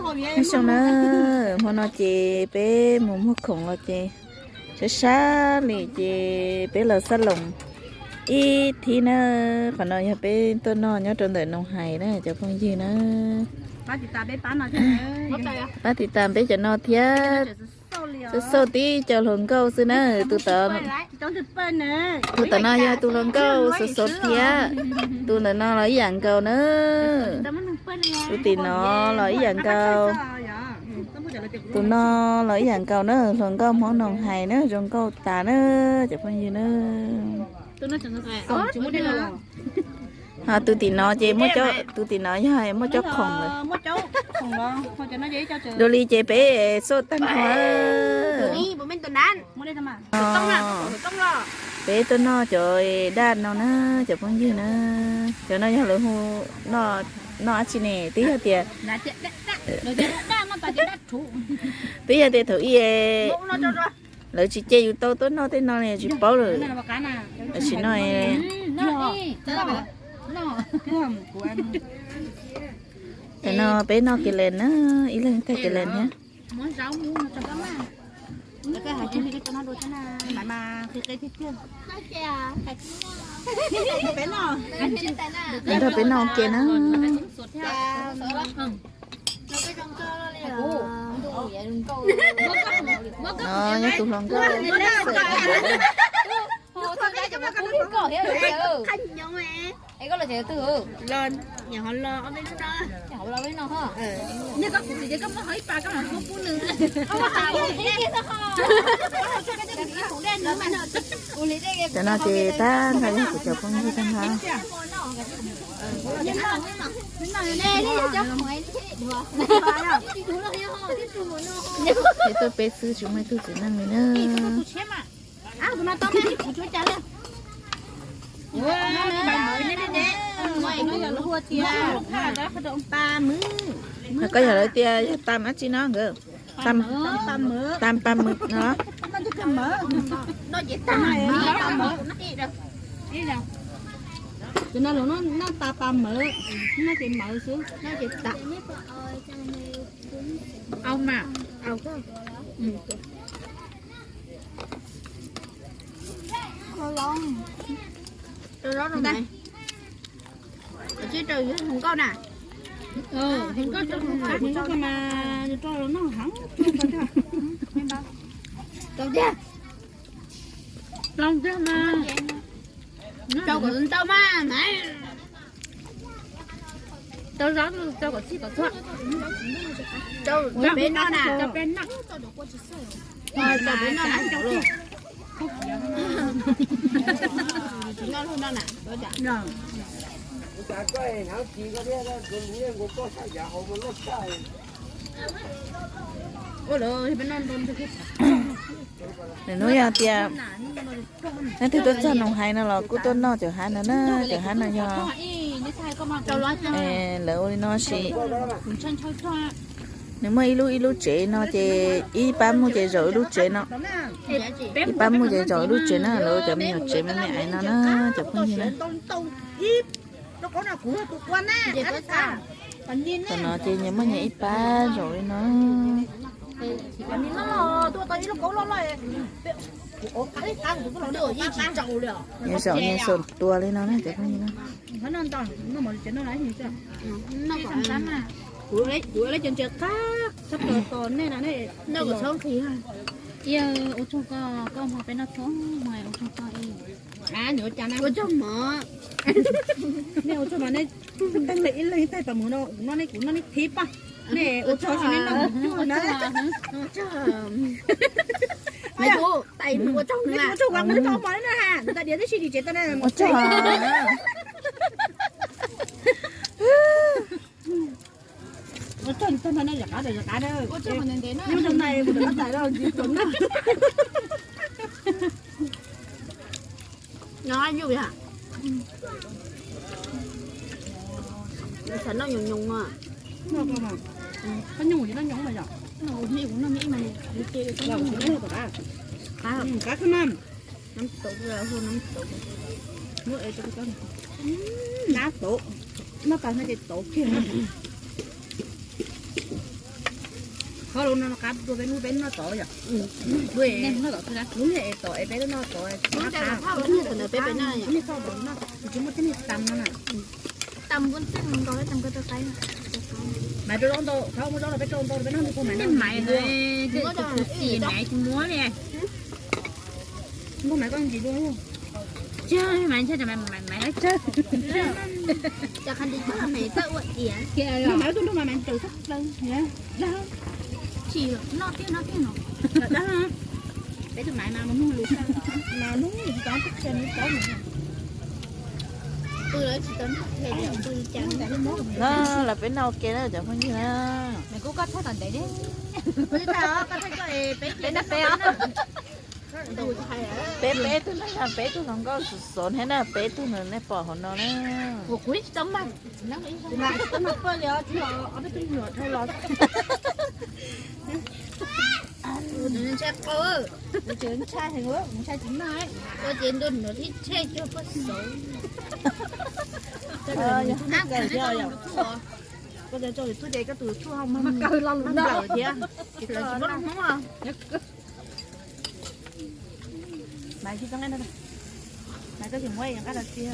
Nyob zoo na, hmo no ces peb mus muag khoom los ces sab sab li ces peb los xab loos ib thib na. Qhov no yog peb tuaj noj nyob rau ntawm Noos Hais na cov phooj ywg na. Pab tiv tas peb cov no thiab, xauj xauj tib co hluas nkauj xwb na. Tus tom no yog tus hluas nkauj xauv xauv thiab. Tus ntawm no los ib yam nkaus na. Tus tim no los ib yam nkaus. Tus no los ib yam nkaus na, hluas nkauj Hmoob Noos Hais na, zoo nkauj tas na cov phooj ywg na. Ho tus tim no ces, tus tim no yog muaj cov khoom lawm. Dua li ces peb xauj tag nrho. Peb tuaj noj cov daj no na cov phooj ywg na. Cov no yog lawv hu noj dab tsi ne? Twb yog tias, twb yog tias thaum ub lawv tsis cia yus tau tuaj noj tej no li tsis paub lawm. Tam sim no, tam no peb noj kiag les na, ib leeg tag kiag les thiab. Nrog peb noj ua ke na. No yog tus hluas nkauj. Cov no ces tag nrho yog kuv cov phooj ywg tag nrho. Ces tuaj peb xwb tsis muaj ib tug txiv neej li na. Koj yog lawv tias yog tam dab tsi no nkawd? Tam, tam pa mws no. Tus no lawv noj tas pa mawv, noj ces mawv xwb, noj ces tam. Au mas. Hluas nkauj na. Hluas nkauj mas rau los noj heev. Tau tiag. Rau tiag mas. Rau kom ntau mas. Tau zaub rau kom txhij kom txhua. Rau peb noj na. Rau peb noj. Rau peb noj na. Nws hnub yog tias leej twg tuaj txog Noos Hais no los kuj tuaj noj cov hav no na, cov hav no yog lawv ua li no sis. Nws muaj ib lub ib lub tsev no ces ib pab muaj ces zaum ib lub tsev no. Ib pab muaj ces zaum ib lub tsev na, lawv ua cov me nyuam tsev me me ais no na, cov phooj ywg na. Tam no ces nyias muaj nyias ib pab zaum li no. Nyias zaum nyias xaum tua li no na cov phooj ywg na. Ua tsaug koj, koj hmo peb noj txhua hmo, ua tsaug koj. Ua tsaug mog. Nej ua tsaug mas nej teeb li ib leeg ib tais pas mus no, kuv noj nej, kuv noj nej thib paj. Nej ua tsaug tsis nej noj cuag na. Ua tsaug, ua tsaug mas nej noj ha, tais diav twb sib tsis tsev tau na. Ua tsaug. Ua tsaug tag nrho nej zam qab zam qab na. Ua tsaug mas ntev ntev na. Nyob rau nai kuv rov qab txais rau ntxiv txuas noj. No yuj yom. Xav noj nyoos nyoos os. Noj koj mas. Koj nyoos ces noj nyoos mas yom. Noj kuv noj ib mas kuv ces qab koj mas. Nab tauv, nab tauv, noj tas no ces tauv kiag. Qhov lus no qab dua peb hnub peb noj tod yom. Lub es tod es peb noj tod. Tsis muaj tej neeg tam no na. Tam nkaus tam ko tau qaib. Maiv rau zaub ntau, thaum muaj zaub los peb rau ntau peb noj ntau pug maiv no. Maiv, maiv kuv muab li. Npauj maiv koj ntsis dua. Maiv ntshai, maiv, maiv tsawg. Maiv tus nrog maiv maiv ntsaws sab plaws. Tsis noj tiag noj tiag no. Peb tus maiv mas mus nug lus mas nub tsis tau txog nws paub. No los peb noj ua ke na cov phooj ywg na. Kuv koj thaij tom ntev, peb noj peb os. Peb peb tug no yog peb tug hluas nkauj xov xov thiab na, peb tug no nej pom hauv no na. Ntshai qau, ntshai heev, ntshai tsis noj, koj ces nrog nws thiab tsheb cuag poj xauv. Koj cov tso YouTube ces koj tus YouTube ho mag nplawm thiab, tsis muab lub hnub. Maiv tsis txawj nqaij, Maiv koj tsis muab nqaij los txiv.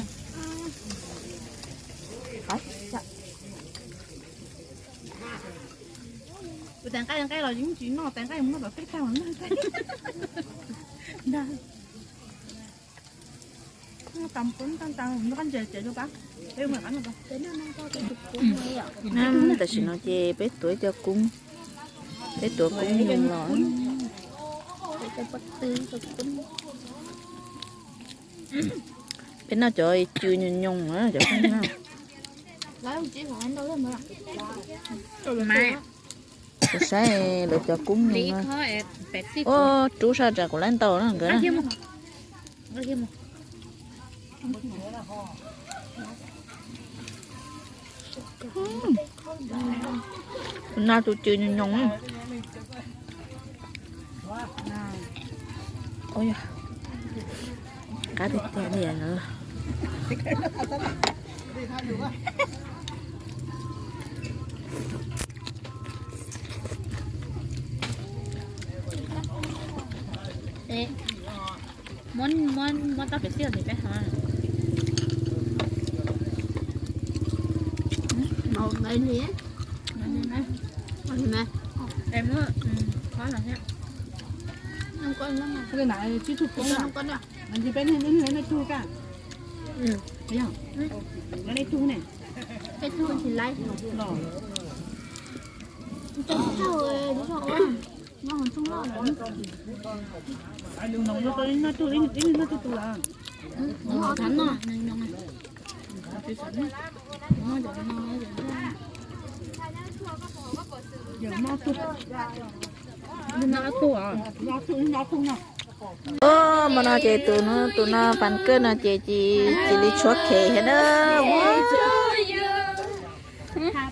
Tus tais nqaij nqaij los yeej tsis noj, tais nqaij mus noj tom teb tag los noj. Ntag. Tam ntses ces tam sim no ces peb tuav cov koob, peb tuav koob nyoos los. Peb noj cov cw nyoos nyoos na cov phooj ywg. Kuv saib lawv cov koob nyoos no. Ua rub saj tsam kuv laib ntau na nkawd. No tus cw nyoos nyoos. Qab tiag tiag li no. Muab, muab tau pem xij peb ha. Em, qhov no thiab. Twb tsis tug koob, mas ntshe peb nej tug ka. Nej tug ne. Peb tug tsis laib. Noj tug, ib tug noj tug lawm. Nws ho thav noj nws nyoos. Yog noj tug, noj tug, noj tug no. Ub, hmo no ces tus no, tus no pab kawj no ces cia li tshuab khev thiab na.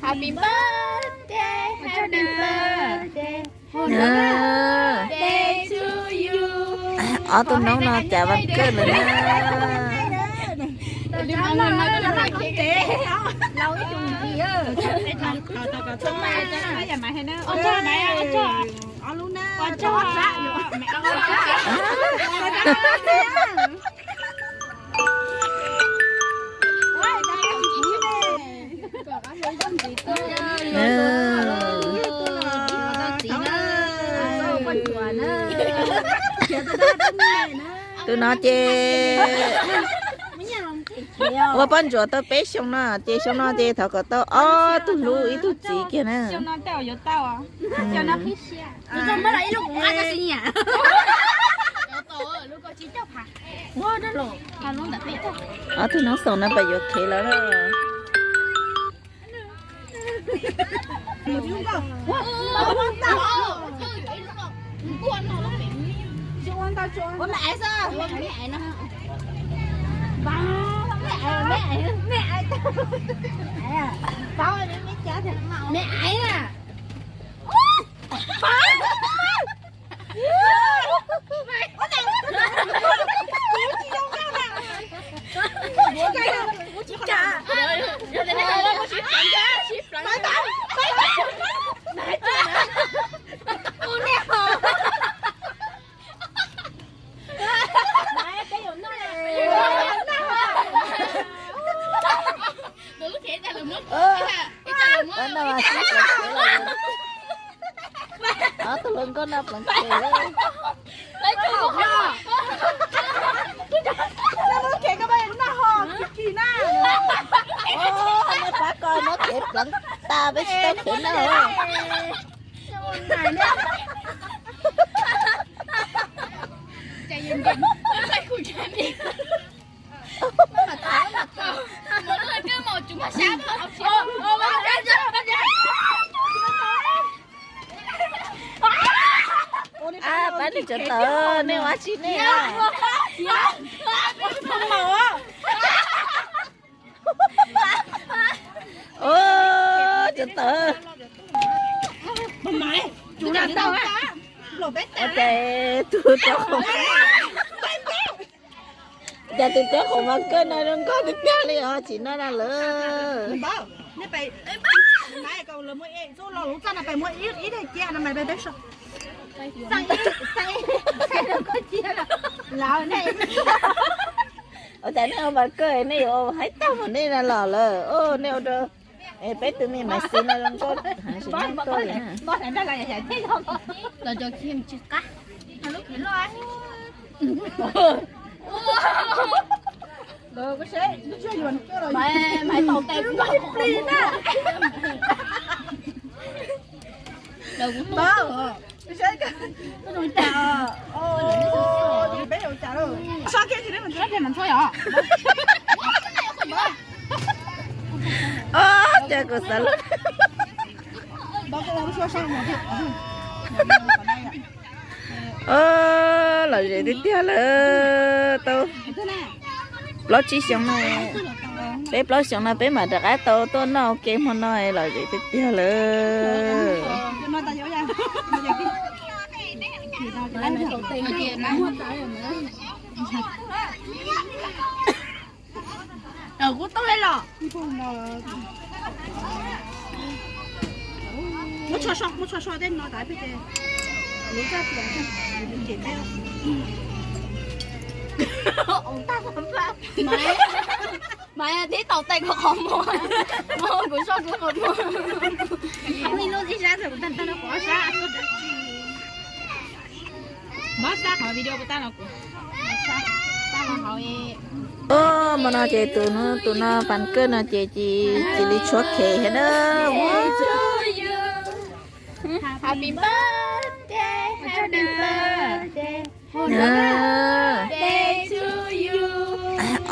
Happy birthday, happy birthday. Ob tug noob no cas vas kawj lawm na. Tus no ces ua poj ntsuam tau peb xyoo no ces xyoo no ces thov kom tau ob tug hlub ib tug txiv kiag na. Ob tug noob xoom no pab yuav khev lawm. pleev khev los yus. Ob tug hluas nkauj no pleev khev. Nej pab koj muab khev pleev tas peb tsis tau khev na. Ab, pab nej tsov tawm, nej ua dab tsi nej? Ub, tsov tawm. Ua cas tus rov qab, cas tus rov qab mas kawj no zoo nkauj tiag tiag li os, tsis noj na lawm. Ua cas nej ua mas kawj nej yuav haib tag mus nej na los lawm, nej ua rau peb tus me maiv xis no zoo nkauj heev tsis noj tuaj li na. Ob, cas kuv xav lub. Ob, lom zem tiag tiag lawm, tau plaub tsib xyoos no, peb plaub xyoos no peb mam rov qab tau tuaj noj ua ke hmo no, lom zem tiag tiag lawm. Kuv tau los. Muab tsho so, muab tsho so tej no tas peb ces lub txaj tias ces peb Mas tib tau tes kuv qhov muag, kuv so kuv qhov muag. Ib lub ib sab kuv tag tag no kuv ob sab. Mob sab qhov video kuv tag no kuv. Ub, hmo no ces tus no, tus no fans kawj no ces cia li tshuab khev thiab na. Happy birthday, happy birthday.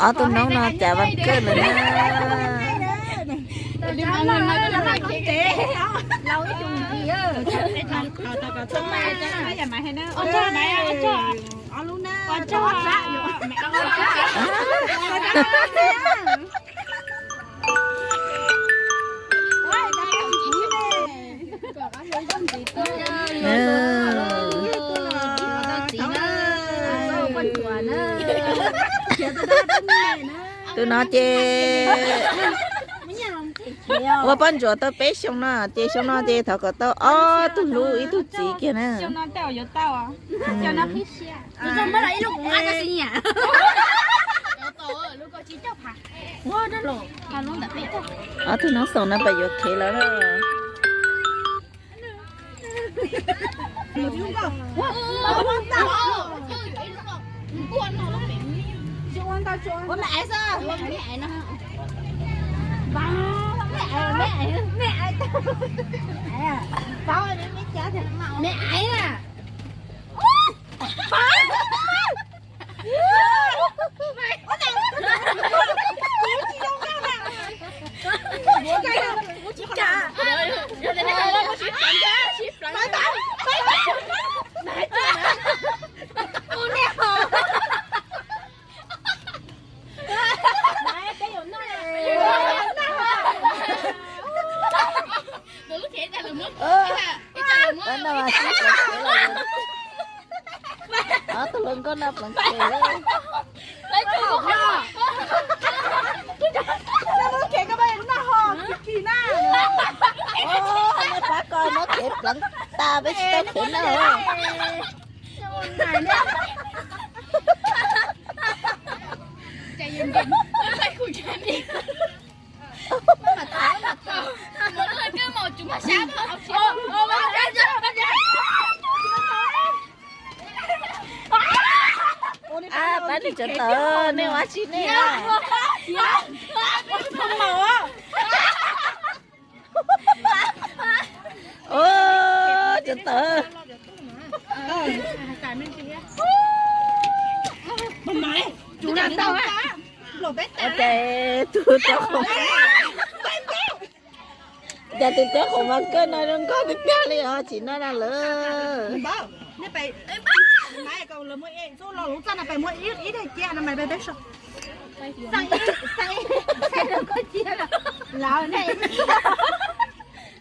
Ob tug noob no cas fans kawj lawm na. Tus no ces ua poj ntsuam tau peb xyoo no ces xyoo no ces thov kom tau ob tug hlub ib tug txiv kiag na. Ob tug noob xoom no pab yuav khev lawm. Ob tug hluas nkauj no pleev khev. Nej pab koj muab khev pleev tas peb tsis tau khev na. Ab, pab nws tsov tawv, nej ua dab tsi nej? Ua tsov tawv. Ua cas tus rov qhov, cas tus rov qhov mas kawj no zoo nkauj tiag tiag li os, tsis noj na lawm.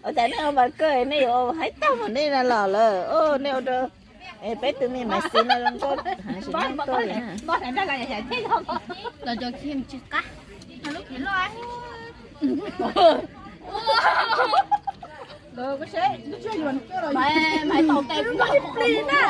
Ua cas nej ua mas kawj, nej yuav ua haib tag mas nej na los lawm, nej ua rau peb tus me maiv xis no zoo nkauj heev tsis noj tuaj li na.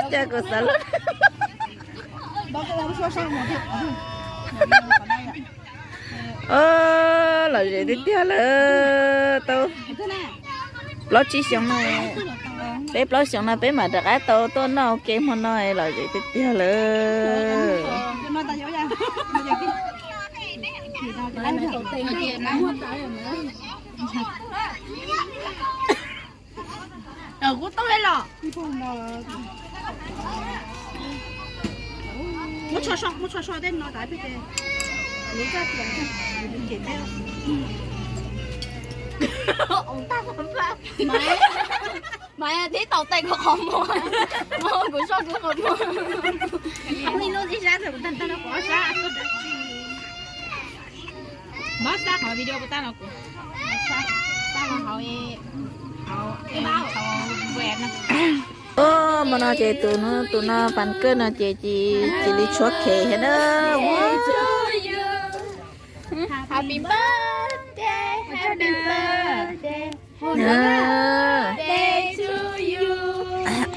Cas kuv xav lub, lom zem tiag tiag lawm. Tau plaub tsib xyoos no, peb plaub xyoos no peb mam rov qab tau tuaj noj ua ke hmo no, lom zem tiag tiag lawm. Kuv tau los. Muab tsho so, muab tsho so tej no tas peb ces. Mas tib tau tes kuv qhov muag, kuv so kuv qhov muag. Ib lub ib sab, kuv tag tag no kuv ob sab. Mob sab qhov video puas tag los kuv, sab los hauv, hauv, hauv web no. Hmo no ces tus, tus no fans kawj no ces cia li tshuav khev thiab na. Happy birthday, happy birthday.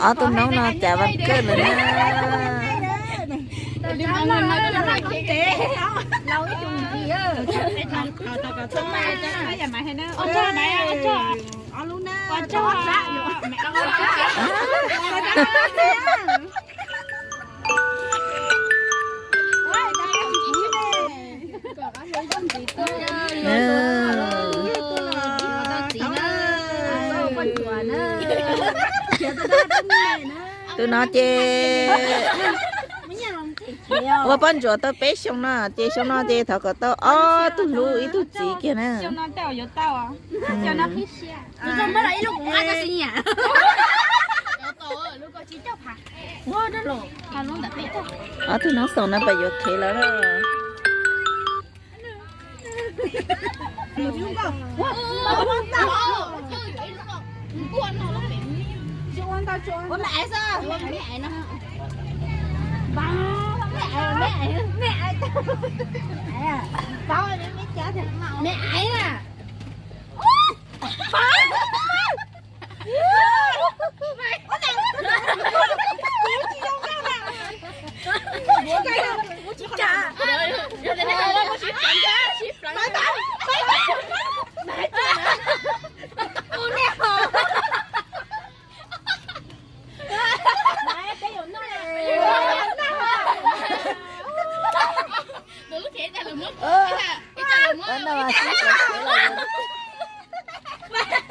Ob tug noob no cas fans kawj lawm na. Tus no ces ua poj ntsuam tau peb xyoo no ces xyoo no ces thov kom tau ob tug hlub ib tug txiv kiag na. Ob tug noob xoom no pab yuav khev lawm.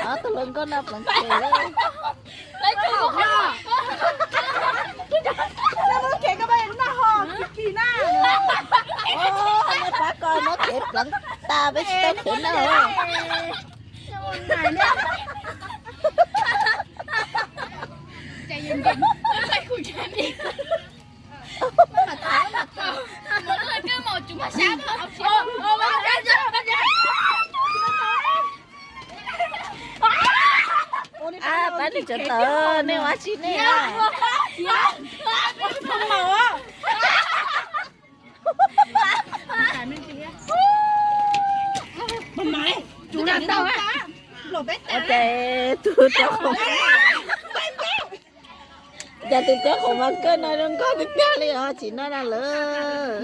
Ob tug hluas nkauj no pleev khev. Pab koj muab khev pleev tas peb tsis tau khev na. Ab, pab nws tsov tawv, nej ua dab tsi nej? Cas tus rau qhov, cas tus rau qhov mas kawj no zoo nkauj tiag tiag li os, tsis noj na lawm.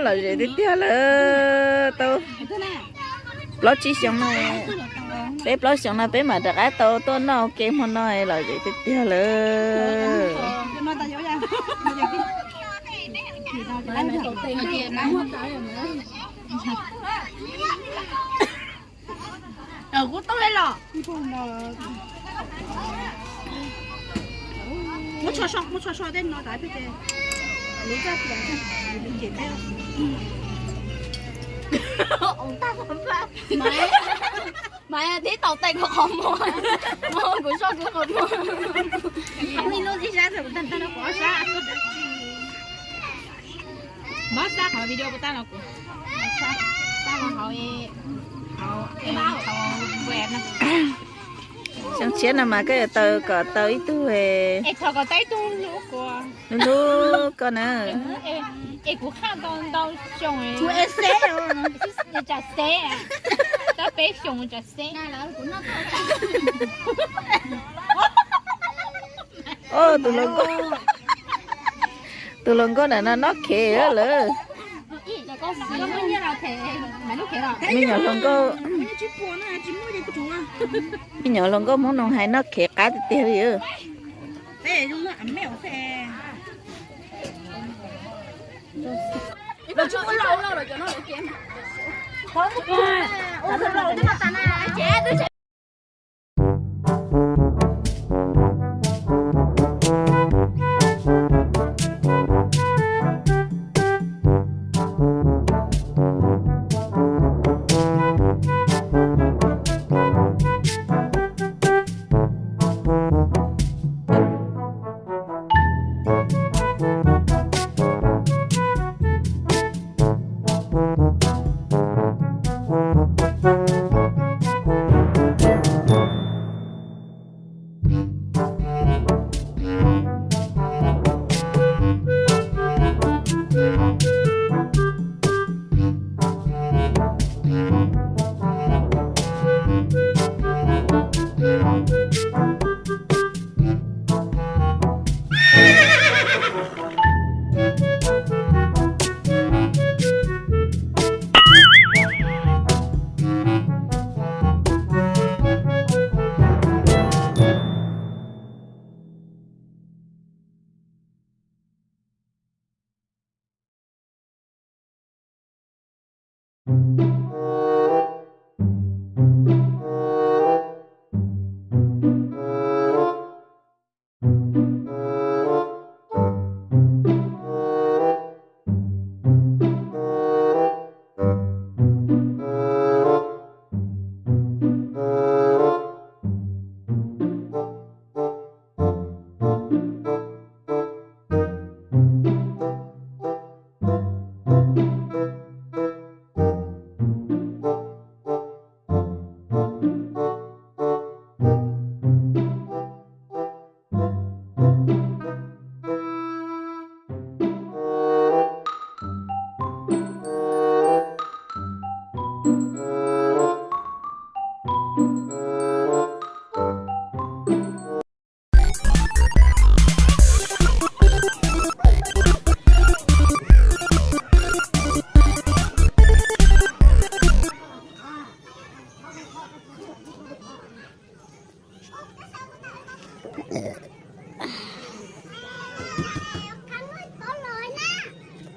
Lom zem tiag tiag lawm, tau plaub tsib xyoos no, peb plaub xyoos no peb mam rov qab tau tuaj noj ua ke hmo no, lom zem tiag tiag lawm. Mas tib tau tes kuv qhov muag, kuv so kuv qhov muag. Ib lub ib sab kuv tag tag no kuv ob sab. Mob xab qhov video puas tag los kuv xab los hauv, hauv web no. Xyoo tshiab no mas koj yuav tau kom tau ib tug, es thov kom tau ib tug hlub koj na. Es kuv qhaj tau ntau xyoo, tsam xeb, tab peb xyoo tsam xeb. Tus hluas nkauj, tus hluas nkauj ntawm no noj khev lawm. Me nyuam hluas nkauj, me nyuam hluas nkauj Hmoob Noo hais noj khev qab tiag tiag li.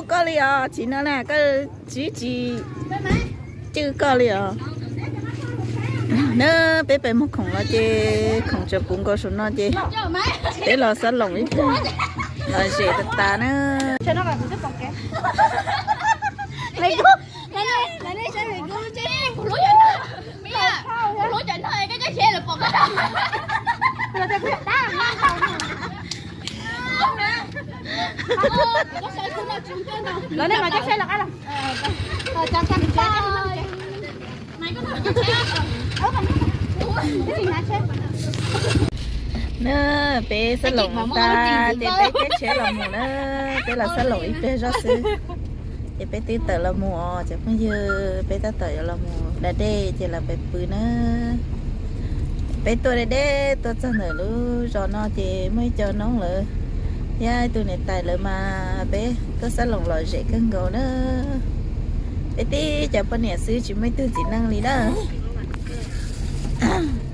Koj li os, tsis no na, koj tsis tsis cwj koj li os. Na, peb pais muag khoom los ces khoom tseem puv nkaus saum no ces peb los xab loos ib pliag, los zem tas tas na. Los nej mas coj saib lawm qab los. Na, peb xab loos tas ces peb caij tsheb los mus na, peb los xab loos ib pliag zoj xwb. Ces peb twb tawm los mus os cov phooj ywg, peb tab tom yuav los mus da dej ces los pais pw na. Peb tuaj deb deb tuaj txog ntawm lub zos no ces muaj ib co noob lawv thiab ib tug niam tais lawv mas peb tuaj xab loos lom zem kawg nkaus na. Peb tib cov poj niam xwb tsis muaj ib tug txiv neej li na.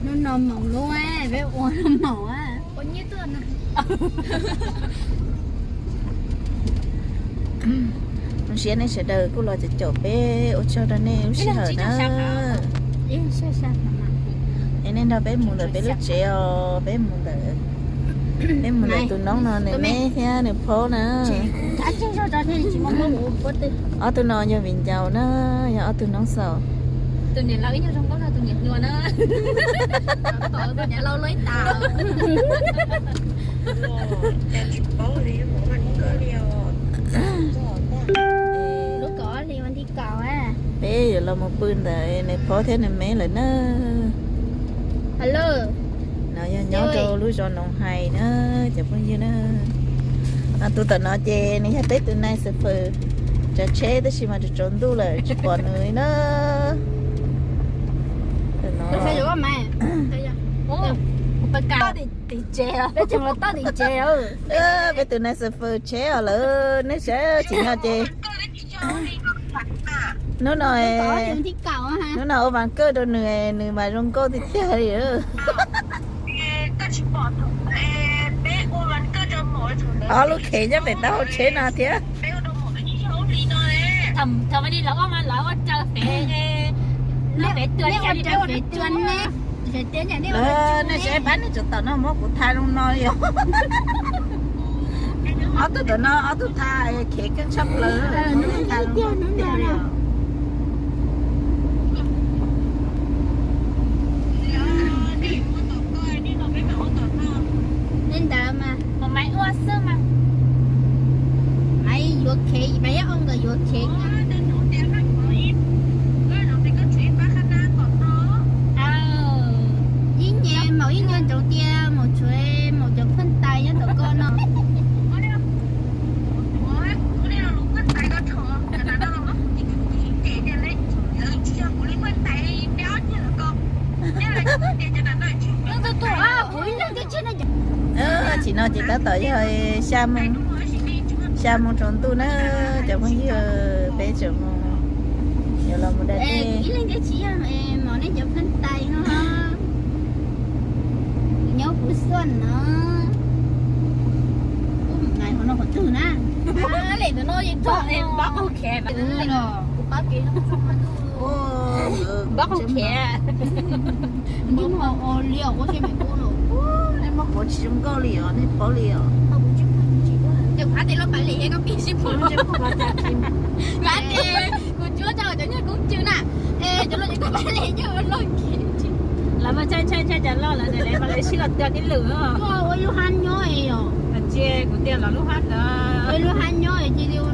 Hnub no maum lub, peb ua maum. Zoo siab nej sawv daws kuj los caum caum peb, ua tsaug rau nej lub sij hawm na. Es nej nrog peb mus ntawm peb lub tsev os, peb mus ntawm, peb mus ntawm tus noob no nws me thiab nws phaub na. Ob tug no yog viv ncaus na, yog ob tug noob xaus. Peb yuav los mus pw ntawm nws phaub thiab nws me lawm na. No yog nyob rau lub zos Noov Hais na, cov phooj ywg na. Tus tom no ces nws yog peb tus nais xav fawm tsav tsheb tab sis mas tsaus tsaus ntuj lawm tsis pom nws li na. Tim tsev, peb tseem los toj tim tsev. Peb tus nais xav fawm tsheb os lawm, nej saib tsim nyog ces hnub no, hnub no ua vas kawj rau nws, nws mas zoo nkauj tiag tiag li. Ob lub khev nyob pem taub hau tsheb no thiab. Nej saib pab nej tsov tom no muab kuv tha zoo no li os. Ob tug tom no ob tug tha khev kawg tshaj plaws. Li ntawd mas maiv ua xwb mas, maiv yuav khev, maiv yuav ua nkawd yuav khev. Ib nyuag maum ib nyuag ntsoov tias maum tshuav maum cov phaj tais nyob tom ko no. Tsis no ces tab tom yog xya moo, xya moo tsaus ntuj na, cov phooj ywg, peb tseem mus, yuav los mus da dej. Ib leeg thiab tsis yog, maum nej cov phaj tais no, nyob Phuv Xuam no. Ub, nais hauv no qhov twg na? Li ntawd no yeej txog npab qaug khiav. Npab qaug khiav. Npab qaug khiav. Muab qhuav tsis zoo nkauj li os, nej paub li os. Ces kuv ab tes loj pab li thiab koj pib sib phuv. Kuv ab tes kuv cuab rau cov nyuag koob tsw na. Es cov loj ces koj pab li nyuag loj kiag. Lawv mas ntshai ntshai ntshai cov loj lawm, lawv mas lawv sib los tuag tib lwm. Koj ua lub hab nyob es yom. Tsis, kuv tias lawv lub hab ntawd. Ua lub hab nyob es cia li ua